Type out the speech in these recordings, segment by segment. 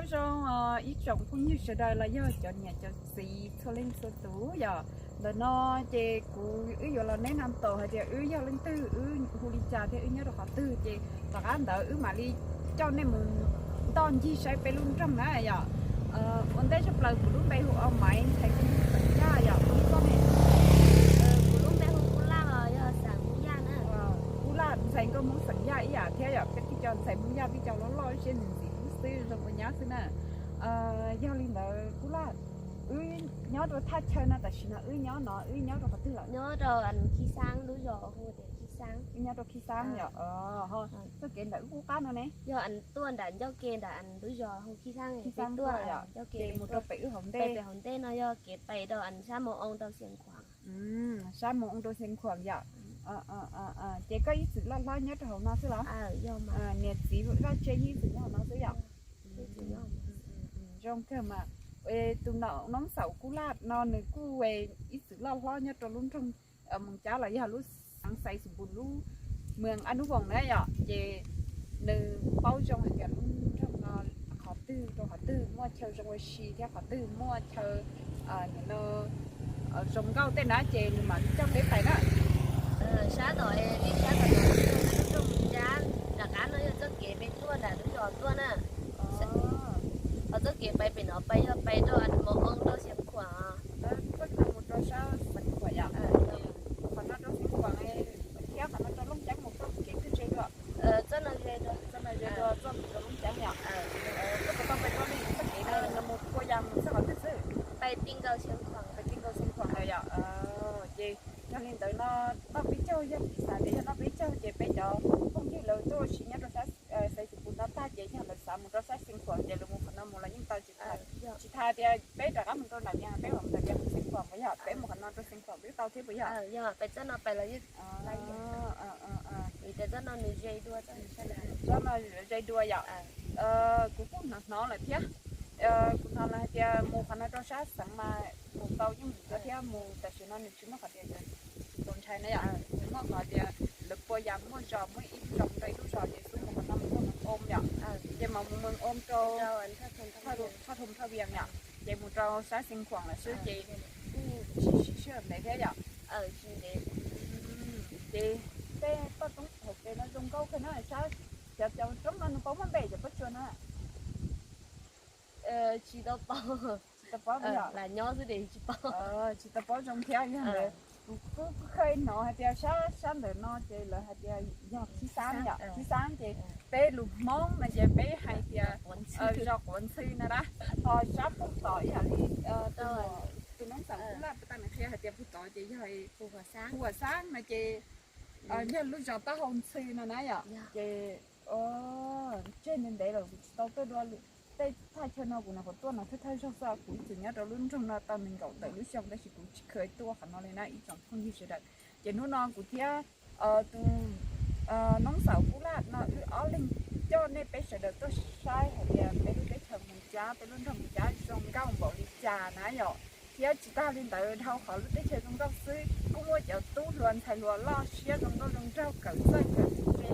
Nyob zoo ib tsoom phooj ywg sawv daws los yog cov niam cov txiv txhua leej txhua tus yom. Ntawm no ces kuv wb yuav los neb na tau hais tias wb yog leej twg, wb hu li cas thiab wb nyob rau qhov twg ces tom qab ntawd wb mam li coj nej mus ntoj ncig saib peb lub nroog na yom. Ua ntej tshaj plaws kuv lub npe hu ua Maiv, ntxhais Xeem Yaj yom. Kuv lub npe hu Kub Laj os, yog xeem Hmoob Yaj na. Kub Laj ntxhais nkauj Hmoob xeem Yaj ib yam thiab yom, peb tib co ntxhais Hmoob Yaj tib co loj loj siab ntxim ntxim xwb, zoo ua nyab xwb na. Yog li ntawd Kub Laj, wb nyob rau thaj chaw no tam sim no wb nyob no wb nyob rau qhov twg lawm? Nyob rau Khib Xaab, lub zos hu tias Khib Xaab. Wb nyob rau Khib Xaab yom. Txoj kev ntawm wb qub qab no ne? Yog tuaj nram ncauj ke nram lub zos hu Khib Xaab, Khib Xaab tuaj yom, ces mus rau pem wb hauv ntej, pem hauv ntej no yog kev pem rau sab Mus Oo rau Xeev Khuam. Sab Mus Oo rau Xeev Khuam yom. Ces koj ib txwm loj hlob nyob rau hauv no xwb los? Niam txiv vaj tse yeej ib txwm nyob hauv no xwb yom. Zoo kawg mas. Tus nom noob xaum Kub Laj no nws kuj ib txwm loj hlob nyob rau lub nroog Moos Cab los yog lub xeev Xais Xus Npus, lub Mws Ab Nub Voos na yom. Ces nws paub zoo hais tias lub nroog no qhov twg rau qhov twg muaj chaw zoo ua si thiab qhov twg muaj chaw zoo nkauj tej na ces nws mam li coj peb pais na. Sab tom, sab tom no lub nroog Moos Cab, nram qab no yog txoj kev peb tuaj nram lub zos tuaj na. Ho txoj kev pais pem no pais yog pais rau Mus Oo rau Xeev Khuam. Txoj kev mus rau sab Xeev Khuam yom. Qhov no rau Xeev Khuam thiab qhov no rau Looj Ceeb mus txoj kev twg ze dua? Txoj no ze dua, txoj no ze dua txoj mus rau Looj Ceeb yom. Koj puas tau pais dua li txoj kev no, nws mus Pua Yas mus txog qhov twg xwb? Pais ti nkaus Xeev Khuam, pais ti nkaus Xeev Khuam lawm yom. Ces yog li ntawd no noj peb caug, yog xav tias yog noj peb caug ces peb cov phooj ywg lawv tuaj ua si nyob rau sab Xais Xus Npus no tag ces yog lawv xav mus rau sab Xeev Khuam ces lawv mus qhov no mus los yeej tau tsis tau. Tsis tas tias peb rov qab mus rau nram Vias, peb mam mus nram Vias mus Xeev Khuam puas yog? Peb mus qhov no rau Xeev Khuam twb tau thiab puas yog? Peb txoj no pais los yeej, vim tias txoj no nws ze dua, txoj no ze dua yom. Kuv kuj hnov hnov lawm thiab. Kuv hnov lawm hais tias mus qhov no rau sab xeev mas mus tau yooj yim dua thiab, mus tam sim no nws tsis muaj qhov tias tsis tau ntshai na yom. Nws muaj qhov tias lawv Pua Yas muaj zos, muaj ib lub zos nrog ib lub zos ces xub mus qhov no mus rau Mws Oo yom. Ces mam mus Mws Oo rau Thaj Thom Thaj Vias yom. Ces mus rau sab Xeev Khuam lawm xwb ces kuj tsis sib sij hawm ntev thiab yom. Ces tej toj roob hauv pes no zoo nkauj kawg na, cov cov roob no nws puas muaj npe cov pob tsuas na? Tsis tau paub, tsis tau paub yom, lam nyob xwb ces tsis paub. Tsis tau paub zoo thiab yog ntawd. Kuv kuj kheev hnov hais tias sab sab ntawm no ces lawv hais tias yog Khib Xaab yom, Khib Xaab ces peb lus Hmoob no ces peb hais tias zos Quav Ntxhw no na. Ho sab pug tod ib yam li tus noob xaum Kub Laj puag ta nws qhia hais tias pug tod ces yog Phu Huam Xaab no ces yog lub zos taub hau ntxhw no na yom. Ces tseg ntev ntev lawm kuv tsis tau tuaj dua. Tej thaj chaw no kuv nyuam qhuav tuaj no thawj thawj zaug xwb, kuv ib txwm nyob rau lub nroog no tau nees nkaum tawm lub xyoo tab sis kuv tsis kheev tuaj qhov no li na ib tsoom phooj ywg sawv daws. Ces hnub no kuv thiab tus noob xaum Kub Laj no wb ob leeg coj nej peb sawv daws tuaj saib hais tias peb lub teb chaws Moos Cab, peb lub nroog Moos Cab zoo nkauj npaum li cas na yom. Thiab tsis tas li ntawd, dhau qhov lub teb chaws zoo nkauj xwb, kuj muaj cov tub hluas ntxhais hluas loj siab zoo nkauj zoo nraug kawm txawj kawm ntse,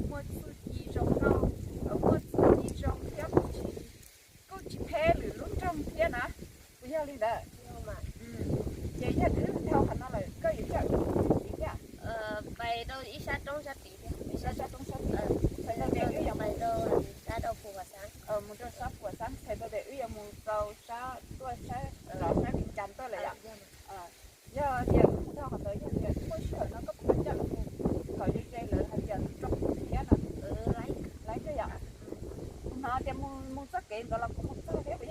muaj txuj ci zoo nkauj, muaj txuj ci zoo thiab kuj tsis, kuj tsis phem lwm lub nroog thiab na. Puas yog li ntawd? Ces yog wb dhau qhov no lawm koj yuav coj wb mus txog tid thiab? Pais rau ib sab roob sab tid thiab. Ib sab roob sab tid. Txhais tau tias wb yuav mus rau sab Phu Huam Xaab, txhais tau tias wb yuav mus rau sab, tuaj sab, rov sab Vias Cas tuaj lawm yom. Yog tias wb mus dhau qhov ntawd yog tias wb muaj sij hawm no koj puas kam coj wb mus? Thaum ze ze lawv hais tias lub roob thiab no. Laiv thiab yom. Kuv hnov tias mus txoj kev ntawd los kuj mus txog thiab puas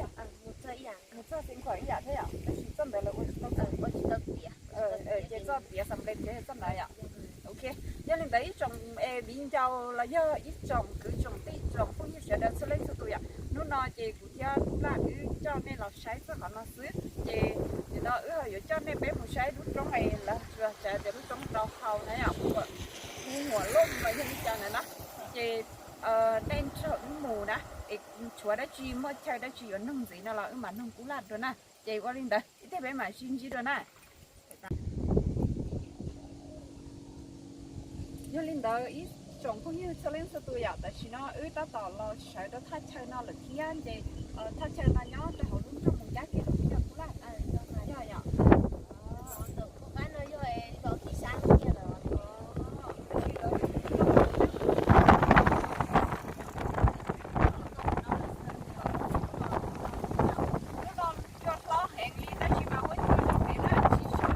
yog? Mus txog Xeev Khuam ib yam thiab yom, tab sis txoj ntawd lawv ua tsis tau txog, ua tsis tau tiav. Ces txoj tiav xam nplej tiav yog txoj ntawd yom. Ok, yog li ntawd ib tsoom viv ncaus los yog ib tsoom kwv tsoom tij tsoom phooj ywg sawv daws txhua leej txhua tus yom, hnub no ces kuv thiab Kub Laj wb coj nej los saib txog qhov no xwb, ces nim no wb ho yuav coj nej peb mus saib lub roob es lawv txawv tias lub roob rau hau na yom, Hu Huam Looj los yog li cas ntawd na. Ces nej nrog wb mus na, es tshuav dab tsi muaj chaw dab tsi yuav noog ntxiv no los wb mam noog Kub Laj dua na. Ces ua li ntawd ib teg peb mam sib ntsib dua na. Yog li ntawd ib Tsoom phooj ywg txhua leej txhua tus yom, tam sim no wb tab tom los sawv rau thaj chaw no lawm thiab ces thaj chaw no nyob rau hauv lub nroog Moos Cab kiag los yog Kub Laj? Yog yom. Lub no cua hlob heev li tab sis mas muab cua zoo heev na, tsis sawv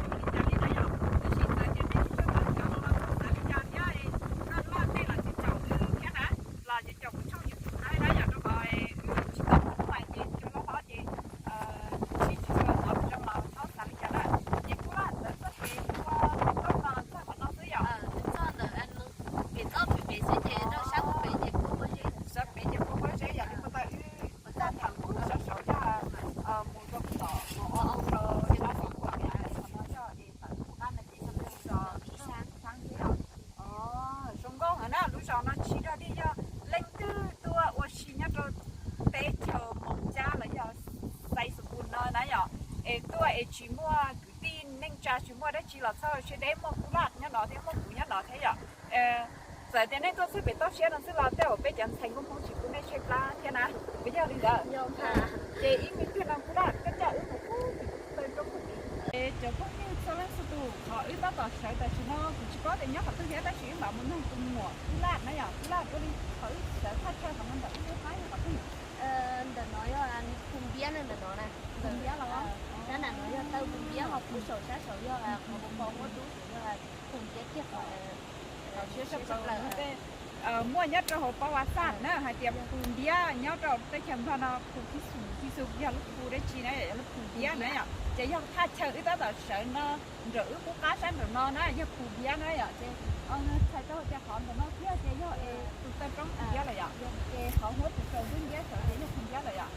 txog li cas li na yom. Tab sis txawm tias nej tsis tshua tau cov no los txhob xav li cas thiab, laj laj tej los ces caum wb thiab na, los ces caum kuv tshooj YouTube na yom, rau qhov wb tsis tau muaj ces cua hlob hlob ces tsis tshua txaus zoo los txhob xav li cas na. Ces Kub Laj txawv txoj kev ua toj no txog qhov no xwb yom. Txog pem pem xwb ces rau sab pem ces puag pob zeb, sab pem ces puag pob zeb yom, li puag ta wb txog thaum ub sab saud yog mus rau tom mus rau sab saud qhov no yog es tawm Kub Laj no ces yog mus rau Kub Laj thiab yom. Zoo nkauj heev na, lub zos no tsis dog dig, yog leej twg tuaj ua si nyob rau teb chaws Moos Cab los yog Xais Xus Pus no na yom, es tuaj es tsis muaj kwv tij neej tsa tsis muaj dab tsi los txhob siab deb, muaj Kub Laj nyob no thiab muaj kuv nyob no thiab yom. Txawm tias nej tuaj txog pem toj siab no xwb los tej zaum peb cov ntxhais nkauj Hmoob tsis pub nej tshaib plab thiab na, puas yog li ntawd? Ces ib me pliag no Kub Laj koj coj wb mus pub tim taw roob pub tim. Es cov phooj ywg txhua leej txhua tus, qhov wb tab tom sawv tam sim no kuv tsis paub tias nyob qhov twg thiab tab sis wb mam mus nug tus muam Kub Laj na yom, Kub Laj ua li qhov wb sawv thaj chaw qhov no ntawm wb lub qab yog qhov twg? Ntawm no yog Phu Npiab na, ntawm no na. Phu Npiab los? Sab nram no yog taw Phu Npiab ho pub saum sab saud yog qhov pos muab dub ces yog Phu Npiab kiag qhov siab sab plaws. Muaj nyob rau hauv pab Vaj Xaj na hais tias Phu Npiab nyob rau teb chaws Nplog no, Phu Npiab xu yog lub Phu dab tsi na, yog lub Phu Npiab na yom, ces yog thaj chaw wb tab tom sawv no nram wb qub qab sab nraum no na yog Phu Npiab na yom. Ces txhais tau tias qhov ntawm no thiab ces yog es tus taw roob Phu Npiab lawm yom, ces qhov huab tus saum ntuj Npiab saud ces yog Phu Npiab lawm yom.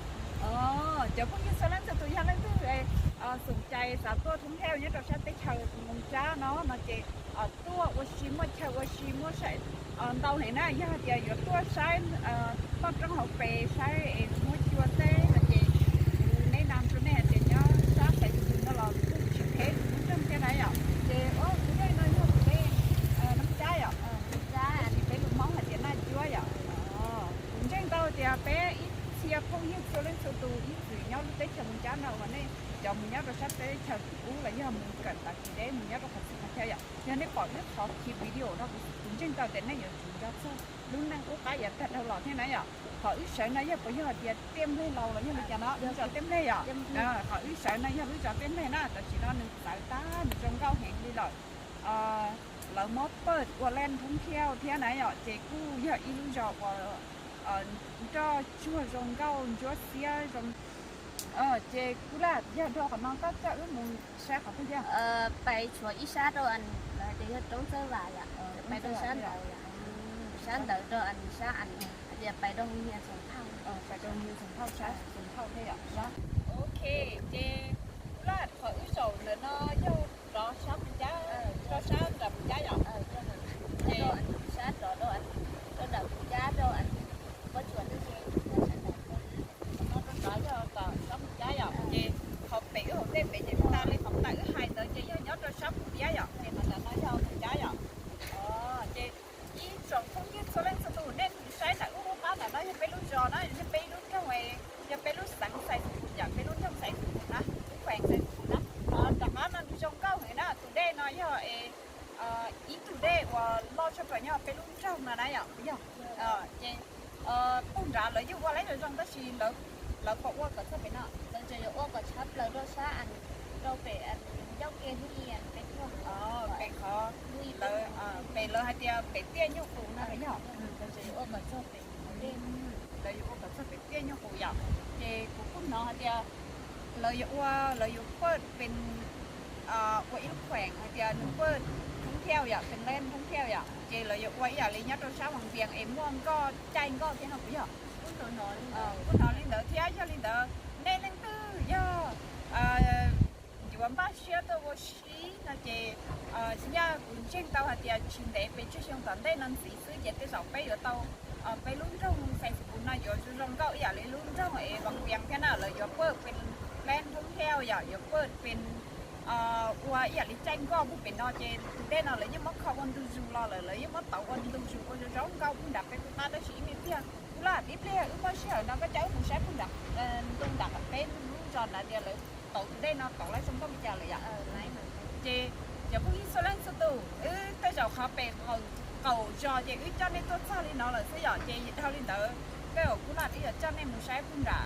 Cov phooj ywg txhua leej txhua tus yog leej twg xoom cai xav tuaj thoob theo nyob rau sab teb chaws Moos Cab no no ces tuaj ua si muaj chaw ua si muaj saib ntau heev na, yog hais tias yuav tuaj saib toj roob hauv pes saib es muab cua teb no ces kuv neb na rau nej hais tias nyob sab Xais Xus Pus no los kuj tsis phem lub nroog thiab na yom. Ces ua tus dej no yog tus dej Nab Cab yom? Tab sis peb lus Hmoob hais tias Naj Cuab yom. Kuv ntseeg tau tias peb ib txhia phooj ywg txhua leej txhua tus ib txwm nyob lub teb chaws Moos Cab no uas nej cov mus nyob rau sab teb chaws ub los yog mus kawm ntawv kev deb mus nyob rau qhov txhia qhov chaw yom, yog nej pom wb qhov clip video no kuv ntseeg tau tias nej yuav tsum nco txog lub neej ub qab yav tag dhau los thiab na yom. Qhov wb sawv no yog puas yog hais tias tiaj npleg laus los yog li cas no, lub zos tiaj npleg yom? Qhov wb sawv no yog lub zos tiaj npleg na, tam sim no nws txawv tag nws zoo nkauj heev li lawm. Lawv muab pawj ua leej thoob thiab thiab na yom, ces kuj yog ib lub zos uas nroj tsuag zoo nkauj ntsuab xiab zoo. Ces Kub Laj yog rau qhov no koj coj wb mus saib qhov twg thiab? Pais tshuav ib sab rau lawv hais tias yog roob Txawj Vam yom, pais rau sab ntawd, sab ntawd rau sab hais tias pais rau Hoo Hia Txoos Phauj, pais rau Hoo Hia Txoos Phauj sab Txoos Phauj thiab yom. Ok, ces Kub Laj qhov wb zaum ntawm no yog rov sab Phu Cab, rau sab nram Phu Cab yom? Sab rov rau nram Phu Cab rau pob tsuas no rov yog tom sab Phu Cab yom. Ces qhov pem wb hauv ntej pem ces tas li qhov ntawm wb hais ntawd ces yog nyob rau sab Phu Cab yom, ces qhov ntawm no yog Phu Cab yom. Ces ib tsoom phooj ywg txhua leej txhua tus, nej saib ntawm wb qub qab ntawm no yog peb lub zos na, yog peb lub nroog, yog peb lub xeev Xais Xus Pus yom, peb lub nroog Xais Xus Pus na, lub khuees Xais Xus Pus na. Rov qab no nws zoo nkauj heev na, tus dej no yog ib tug dej uas loj tshaj plaws nyob peb lub nroog no na yom, yog. Ces puag nrad lawv yeej ua lawv zoo zoo tab sis lawv puas ua kom txog pem no? Lawv tseem yuav ua kom tshaj plaws rau sab, rau pem ncauj ke hnub i peb tuaj, pem qhov lawv, pem lawv hais tias pem tiaj nyuj qus no yog. Lawv tseem yuav ua kom txog pem, lawv yuav ua kom txog pem tiaj nyuj qus yom. Ces kuv kuj hnov hais tias lawv yuav ua, lawv yuav pawj pes, ua ib lub khuees hais tias nws pawj thoob thiauj yom, pes leej thoob thiauj yom, ces lawv yuav ua ib yam li nyob rau sab Vaj Vias es muaj nkoj caij nkoj thiab no puas yog? Kuj hnov li ntawd thiab. Yog li ntawd nej leej twg yog yuav npaj siab tuaj ua si no ces nyaj kuv ntseeg tau hais tias tsis ntev pes tsawg xyoo tom ntej no ntxiv xwb ces tej zaum peb yuav tau, peb lub nroog Xais Xus Pus no yuav zoo zoo nkauj ib yam li lub nroog es Vaj Vias thiab na, lawv yuav pawj pes leej thoob thiauj yom, yuav pawj pes ua ib yam li caij nkoj puag pem no ces tus dej no lawv yeej muab kho ua ntu zus los lawm, lawv yeej muab tauv ua ntu zus ua zoo zoo nkauj puag nram peb kuv qab, tab sis ib me pliag Kub Laj, ib pliag wb muaj sij hawm no koj coj wb mus saib puag nram ntu nram peb lub zos nrad tias lawv tauv tus dej no tauv lawv zoo nkauj li cas lawm yom. Ces cov phooj ywg txhua leej txhua tus, wb tej zaum qhov pem qaum zos ces wb coj nej tuaj txog li no lawm xwb yom. Ces dhau li ntawd, koj Kub Laj, wb yuav coj nej mus saib puag nram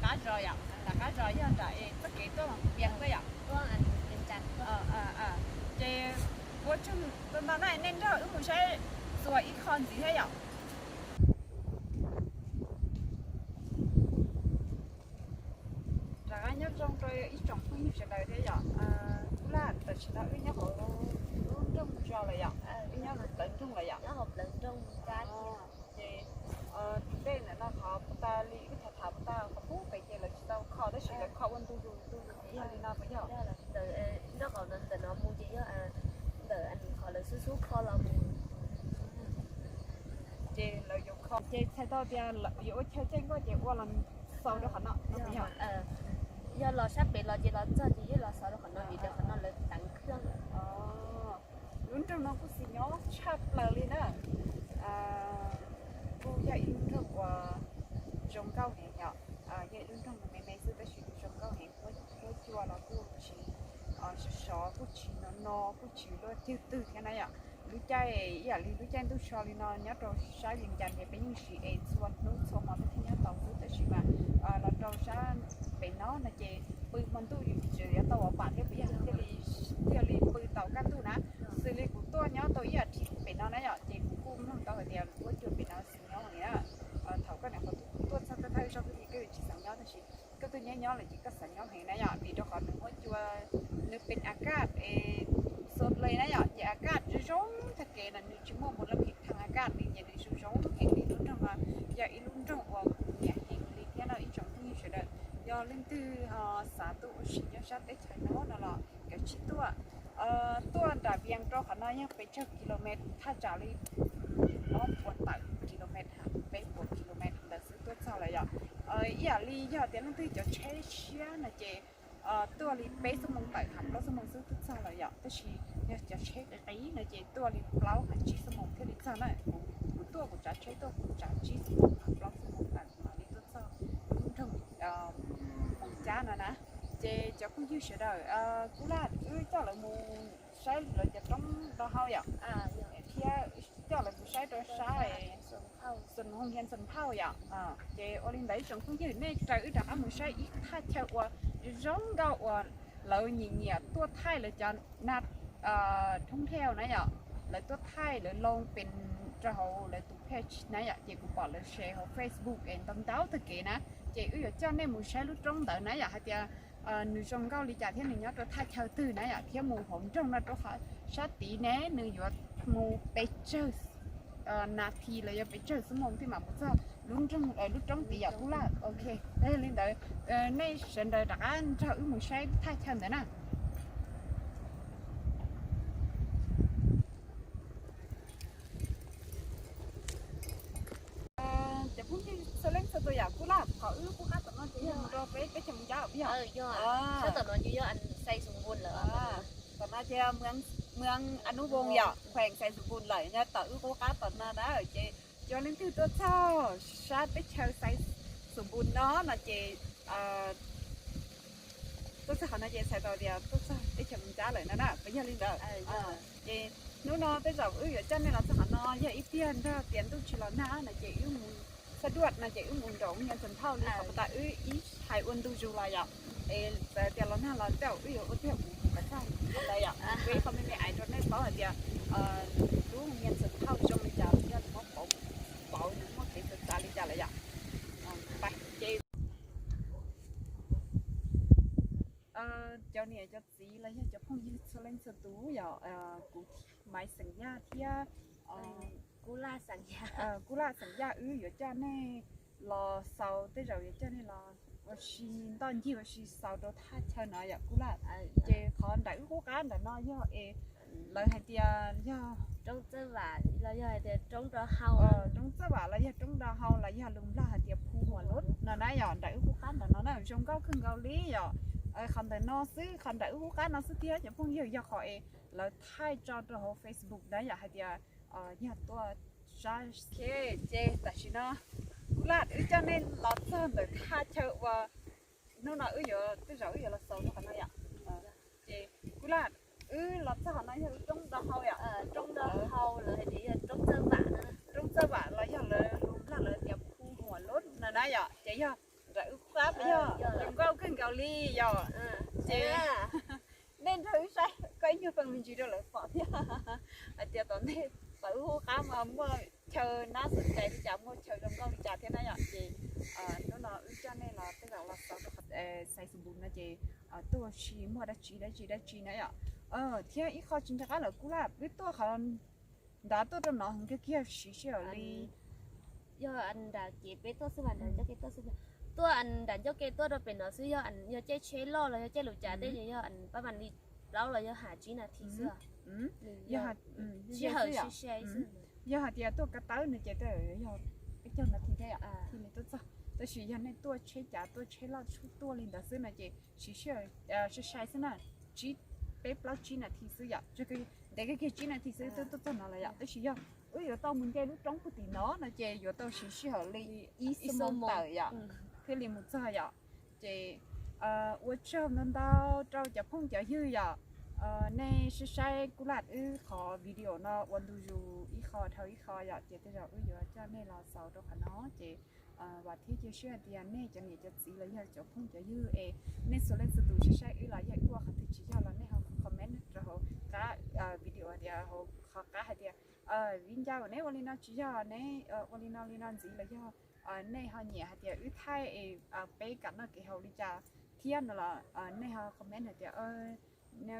qab zos yom, nram qab zos yog nram es txoj kev tuaj Vias tuaj yom. Ces ua tsaug ntau na, nej nrog wb mus saib txuas ib qho ntxiv thiab yom. Rov qab nyob zoo rau ib tsoom phooj ywg sawv daws thiab yom. Kub Laj, tam sim no wb nyob hauv lub nroog zos lawm yom, wb nyob lub plawv nroog lawm yom. Ces tus dej ntawm no qhov puag ta li wb tham tham puag ta qhov puag pem ces lawv tsis tau kho tab sis lawv kho ua ntu zus ntu zus ces yog li no puas yog? Ntawm no mus ces yog ntawm qhov lawv xub xub kho los mus. Ces lawv yuav kho ces txhais tau tias yuav ua chaw caij nkoj ces ua los xaus rau qhov no. Yog los sab pem los ces los txog ces yeej los xaus rau qhov no vim rau qhov no lawv teev khwj. Lub nroog no kuj xis nyob tshaj plaws li na. Kuj yog ib lub nroog uas zoo nkauj heev yom. Yog ib lub nroog me me xwb tab sis zoo nkauj heev, huab cua los kuj tsis sov sov, kuj tsis no no, kuj tsis luaj twg twg thiab na yom. Lub caij ib yam li lub caij ntuj so li no nyob rau sab Vias Cas ces peb yeej siv es txhua hnub txhua hmo peb thiaj nyob tau xwb, tab sis mas los rau sab pem no no ces pw hmo ntuj yuav tau ua pam thiab puas yog, thiaj li pw tau kaj ntug na. Xws li kuv tuaj nyob tau ib yam thiab pem no na yom, ces kuv kuj mloog tau hais tias huab cua pem no xis nyob heev na. Thaum koj niam qhuav tuaj txog thawj thawj zaug xwb ces koj yuav tsis xav nyob tab sis koj tuaj nyob nyob lawm ces koj xav nyob heev na yom, vim rau qhov nws huab cua, nws pem a kaj es xos le na yom, ces a kaj zoo zoo tag kev no, nws tsis muaj mus laj phem thaj a kaj li ces nws zoo zoo heev li lub nroog no. Yog ib lub nroog uas kuv nyiam heev li thiab no ib tsoom phooj ywg sawv daws. Yog leej twg ho xav tuaj ua si nyob sab teb chaws no no los kav tsij tuaj. Tuaj nram Vias rau qhov no yog peb caug kilomet, thaj tsam li ob puas tawm kilomet, peb puas kilomet ntawd xwb tuaj txog lawm yom. Ib yam li yog tias leej twg cov tsheb tshiab no ces tuaj li peb xuab moos tawm ha plaub xuab moos xwb tuaj txog lawm yom, tab sis yog cov tsheb qis qis no ces tuaj li plaub ha tsib xuab moos thiaj li txog na. Kuv tuaj kuv tsav tsheb tuaj kuv tsav tsib xuab moos ha plaub xuab moos tawm mam li tuaj txog lub nroog Moos Cab no na. Ces cov phooj ywg sawv daws, kuv lam wb coj lawv mus saib lawv cov roob do hau yom, thiab coj lawv mus saib rau sab Xos Hoo Hias Xos Phauj yom. Ces ua li ntawd ib tsoom phooj ywg, nej raws wb rov qab mus saib ib thaj chaw uas zoo nkauj uas lawv nyiam nyiam tuaj thaij lawv cov na, thoob thej na yom, lawv tuaj thaij lawv loo pes rau hauv lawv tus page na yom, ces kuv pom lawv share hauv Facebook es ntau ntau tag kev na. Ces wb yuav coj nej mus saib lub roob ntawd na yom, hais tias nws zoo nkauj li cas thiab nws nyob rau thaj chaw twg na yom, thiab mus hauv nroog no rau qhov sab tid ne nws yuav mus pes tsawg nas this los yog pes tsawg xuab moos thiaj mam mus txog lub nroog, lub roob tid yom Kub Laj. Ok, yog li ntawd nej sawv daws rov qab nrog wb mus saib thaj chaw ntawd na. Cov phooj ywg txhua leej txhua tus yom, Kub Laj, qhov wb qub qab tom no ces yog mus rau peb teb chaws Moos Cab yom? Tom no ces yog Xais Xus Npus lawm. Tom no ces Mws Anub Voos yom, khuees Xais Xus Npus lawm, nyob tom wb qub qab tom no na. Ces cov leej twg tuaj txog sab teb chaws Xais Xus Npus no no ces tuaj txog qhov no ces txhais tau tias tuaj txog teb chaws Moos Cab lawm no na, puas yog li ntawd? Ces hnub no tej zaum wb yuav coj nej los txog qhov no yog ib pliag nrog tias ntuj tsis los nag no ces wb mus xab duaj no ces wb mus nraum Hias Xos Phauj li qhov puag ta wb ib hais ua ntu zus los yom. Es txawm tias los nag los tej zaum wb yuav ua tiag mus kom txog ntawd yom. Kuv ib qho me me aiv rau nej paub hais tias lub Hias Xos Phauj zoo li cas, yog nws muab pauv, pauv nws muaj kev txawv txav li cas lawm yom. Ces cov niam cov txiv los yog cov phooj ywg txhua leej txhua tus yom, kuv Maiv xeem Yaj thiab Kub Laj xeem Yaj wb yuav coj nej los xaus, tej zaum yuav coj nej los ua si ntoj ncig ua si xaus rau thaj chaw no yom Kub Laj. Ces qhov nram wb qub qab ntawm no yog es lawv hais tias yog roob txawj vam los yog hais tias roob do hau, roob txawj vam los yog roob do hau los yog lus Nplog hais tias phu huam lub no na yom, nram wb qub qab ntawm no na zoo nkauj kawg nkaus li yom. Qhov ntawm no xwb, qhov nram wb qab no xwb thiab cov phooj ywg, yog qhov es lawv thaij tso rau hauv Facebook na yom, hais tias yog tuaj sab. Ces tam sim no kuv lam wb coj nej los txog ntawm thaj chaw uas hnub no wb yuav, tej zaum wb yuav los xaus rau qhov no yom. Ces kuv lam, wb los txog qhov no yog roob do hau yom, roob do hau los hais tias yog roob txawj vam, roob txawj vam los yog lawv lus Nplog lawv tias phu huam lub no na yom, ces yog nram wb qab yog zoo nkauj kawg nkaus li yom. Ces nej nrog wb saib, koj ib nyuag feej me ntsis rau lawv pom thiab hais tias tom ntej tom wb qab mas muaj chaw nab xus cais li cas, muaj chaw zoo nkauj li cas thiab na yom. Ces hnub no wb coj nej los tej zaum los xaus rau Facebook no ces tuaj ua si muaj dab tsi dab tsi dab tsi na yom. Thiab ib qho tsis nco qab lawm kuv lam wb tuaj qhov nrad tuaj rau no heev kiag kiag siv sij hawm li. Yog nram kev peb tuaj xwb mas nram ncauj ke tuaj xwb, tuaj nram ncauj ke tuaj rau pem no xwb, yog yog caij tsheb loj los yog caij lus cas tej ces yog pab mas li plaub los yog ha tsib nas this xwb. Yog sij hawm sai sai xwb. Yog hais tias tuaj ko taw no ces tej zaum yog peb caug nas this thiaj li tuaj txog, tab sis yog nej tuaj tsheb cav tuaj tsheb loj tsheb tuaj li ntawd xwb no ces siv sij hawm sai sai xwb na, tsib, peb plaub tsib nas this xwb yom, ntev kawg kiag tsib nas this xwb twb tuaj txog no lawm yom. Tab sis yog wb yuav tau mus nce lub roob puag tim no no ces yuav tau siv sij hawm li ib xuab moos tawm yom thiaj li mus txog yom. Ces ua tsaug ntau ntau rau cov phooj cov ywg yom. Nej saib saib kuv lam wb qhov video no ua ntu zus ib qho dhau ib qho yom, ces tej zaum wb yuav coj nej los xaus rau qhov no ces vam thiab cia siab hais tias nej cov niam cov txiv los yog cov phooj cov ywg es nej txhua leej txhua tus saib saib wb los yog wb ua qhov twg tsis yog los nej ho comment rau hauv qab video tias hauv qhov qab hais tias viv ncaus neb ua li no tsis yog, neb ua li no li no ntxiv los yog nej ho nyiam hais tias wb thaij es peb kam noj kev haus li cas thiab no los nej ho comment hais tias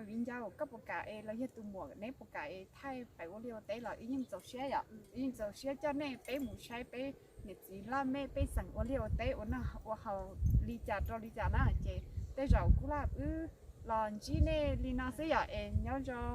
viv ncaus koj puas kam es los yog tus muam neb puas kam es thaij pem ua liaj ua teb los wb yeej txaus siab yom, wb yeej txaus siab coj nej peb mus saib peb niam txiv laj mej pej xeem ua liaj ua teb ua noj ua haus li cas rau li cas na. Ces tej zaum kuv lam wb los ntsib nej li no xwb yom es nyob zoo.